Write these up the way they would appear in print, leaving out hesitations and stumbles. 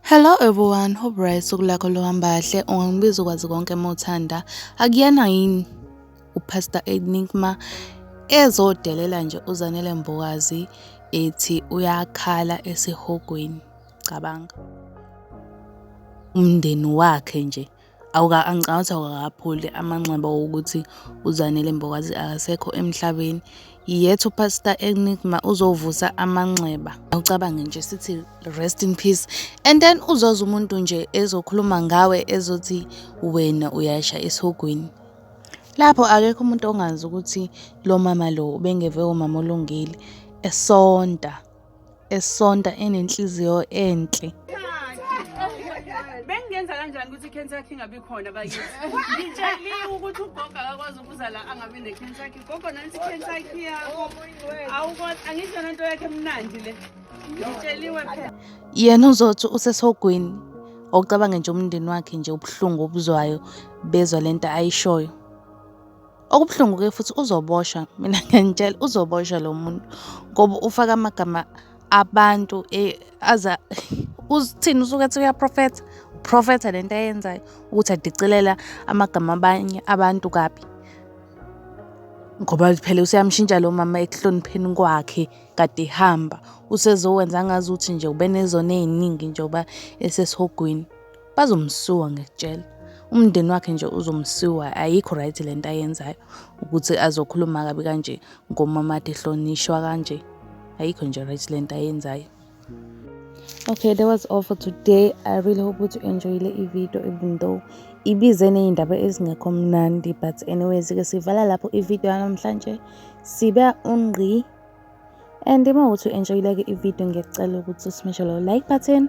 Hello everyone, hope right usuku lakho luhamba kahle. Ungangibiza ukwazi konke uma uthanda. Akuyena yini uPastor Enigma ezodelela nje uZanele Mbokazi ethi uyakhala esihogweni. Cabanga. Umndeni wakhe nje angicabanga ukuthi awukakapholi amanxeba wokuthi uZanele Mbokazi akasekho emhlabeni. Yet uPastor Enigma uzovusa amanxeba. Awucabange nje sithi rest in peace and then uzoza umuntu nje ezokhuluma ngawe ezothi wena uyasha esihogweni. Lapho akekho umuntu ongazi ukuthi lo mama lo ubengeve umama olungile esonta. Esonta enenhliziyo enhle. Bengingenza kanjani ukuthi i-Kentucky ingabi khona bakithi? Ngitsheliwe ukuthi ugogo akakwazi ukuza la angabi ne-Kentucky. Gogo nansi i-Kentucky yakho. Awukwazi angisho nento yakhe emnandi le. Ngitsheliwe phela. Yena uzothi usesogwini. Awucabange nje umndeni wakhe nje ubuhlungu obuzwayo bezwa lento ayishoyo. Okubuhlungu-ke futhi uzoboshwa, mina ngiyanitshela uzoboshwa lo muntu ngoba ufaka amagama abantu aza uzithini usuke ethi uyaprofetha, uprofetha le nto ayenzayo ukuthi adicelela amagama abanye abantu kabi. Ngoba phela useyamshintsha lo mama ekuhlonipheni kwakhe kade ehamba, usezowenza ngazuthi nje ubenezono ey'ningi njengoba esesihogweni. Bazomsuwa ngiyakutshela. Umndeni wakhe nje uzomsuwa ayikho right le nto ayenzayo ukuthi azokhuluma kabi kanje ngomama ade ehlonishwa kanje. Ayikho nje right le nto ayenzayo. Okay, that was all for today. I really hope ukuthi u-enjoyile i-video even though ibize ney'ndaba ezingekho mnandi, but anyways ke sivala lapho i-video yanamhlanje. Sibe ungqi. And uma ukuthi u-enjoyile-ke i-video ngiyacela ukuthi usmashe lo like button,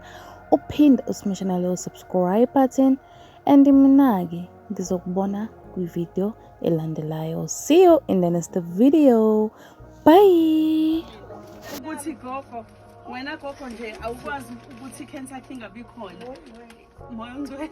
uphinde usmashe nalo subscribe button, and mina-ke ngizokubona kwi-video elandelayo. See you in the next video. Bye. Ukuthi gogo, wena gogo nje awukwazi ukuthi i-Kentucky ingabi khona. Moya ongcwele.